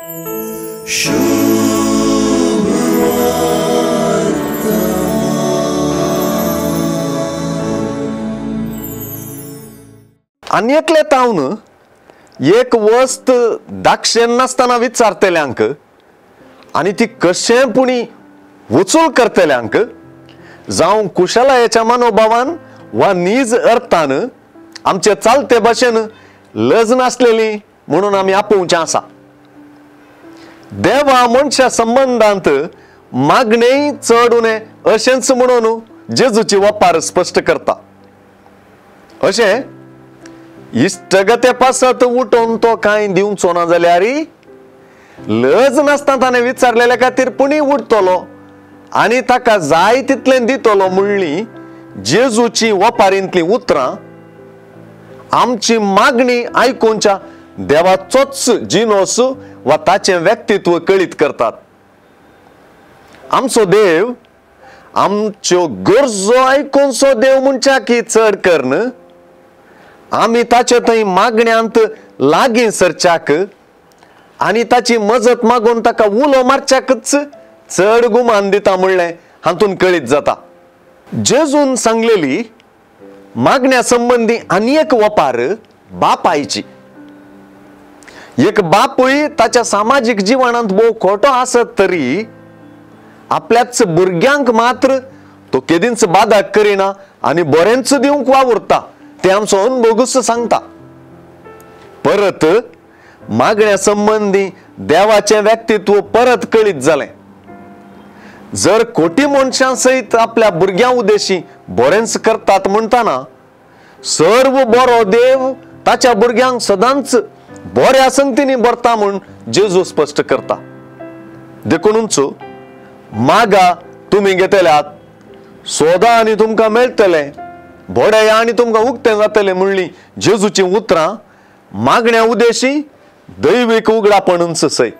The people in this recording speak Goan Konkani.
आनी एकले तावन एक वस्त दाक्षेन नासतना विचारतल्यांक आनी ती कशें पुणी वचूल करतल्यांक जावं कुशलायेच्या मनोभावान वा नीज अर्थान आमचे चालते भाशेन लज नासलेली म्हणून आमी आपोवचें आसा. देवा मनशा संबंदांत मागणेय चड उणें अशेंच म्हणून जेजूची वपार स्पश्ट करता. अशें इश्टगते पासत उठोवन तो कांय दिवचो ना जाल्यार लज नासतना ताणें विचारलेल्या खातीर पुणी उठतलो आनी ताका जाय तितलें दितलो म्हणली जेजूची वपारींतली उतरां आमची मागणी आयकुच्या देवाचोच जिनोस वा ताचें व्यक्तित्व कळीत करतात. आमचो देव आमच्यो गरजो आयकुचो देव म्हणच्या की चड करून आमी ताचे थंय मागण्यांत लागीं सरच्याक आनी ताची मजत मागून ताका उलो मारच्याकच चड गुमान दिता म्हणलें हातून कळीत जाता. जेजून सांगलेली मागण्या संबंदी आनी एक वपार बापायची. एक बापूय ताच्या सामाजीक जिवनांत भोव खोटो आसत तरी आपल्याच भुरग्यांक मात्र तो केदींच बादाक करिना आनी बरेंच दिवंक वावुरता ते आमचो अनुभवूच सांगता. परत मागण्या संबंदी देवाचें व्यक्तित्व परत कळीत जालें. जर कोटी मनशां सयत आपल्या भुरग्यां उद्देशी बरेंच करतात म्हणटाना सर्व बरो देव ताच्या भुरग्यांक सदांच बऱ्या संगतींनी भरता म्हूण जेजू स्पश्ट करता. देखूनच मागा तुमी घेतल्यात, सोदा आनी तुमकां मेळटलें, बोडया आनी तुमकां उक्तें जातलें म्हणली जेजूचीं उतरां मागण्या उद्देशी दैवीक उगडापणूच सय.